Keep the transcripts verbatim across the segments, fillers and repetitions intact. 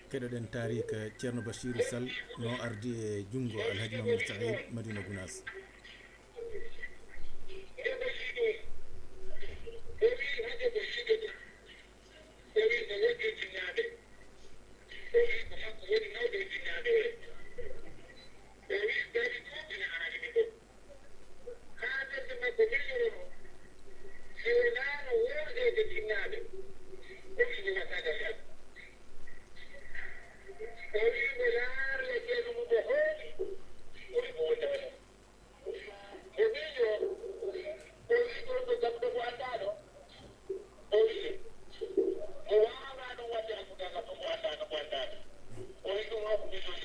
Keɗoɗen taariika Ceerno Bachiru Sall no ardi e junngo Alhaji Mamadou Saïd Madina Gounass. Haa ɓernde makko miijoroo, si wonaano woordeede jinnaaɓe, o wi'i mo waɗ sagal yam. O wi'i mo yaar le ceeɗu mum o hooli, o wi'i mo wonde waɗa. Mo miijoo, o wi'i ɗum ko jam ɗo mo anndaano, o wi'i mo waawaa ɗum waɗde almudal makko mo anndaano, mo anndaano. O wi'i ɗum o ko miijoo.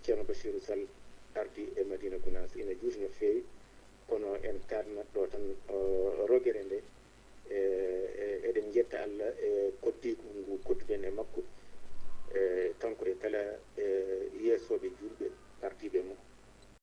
Ceerno Basiiru Sal ardii e Madiina Gunaas. Ina juuti no feewi, kono en kaarnat ɗo tan, o, rogere nde. E, e, eɗen njetta Allah e koddiigu ngu kodduɗen e makko, e, kanko e kala, e, yeesooɓe juulɓe.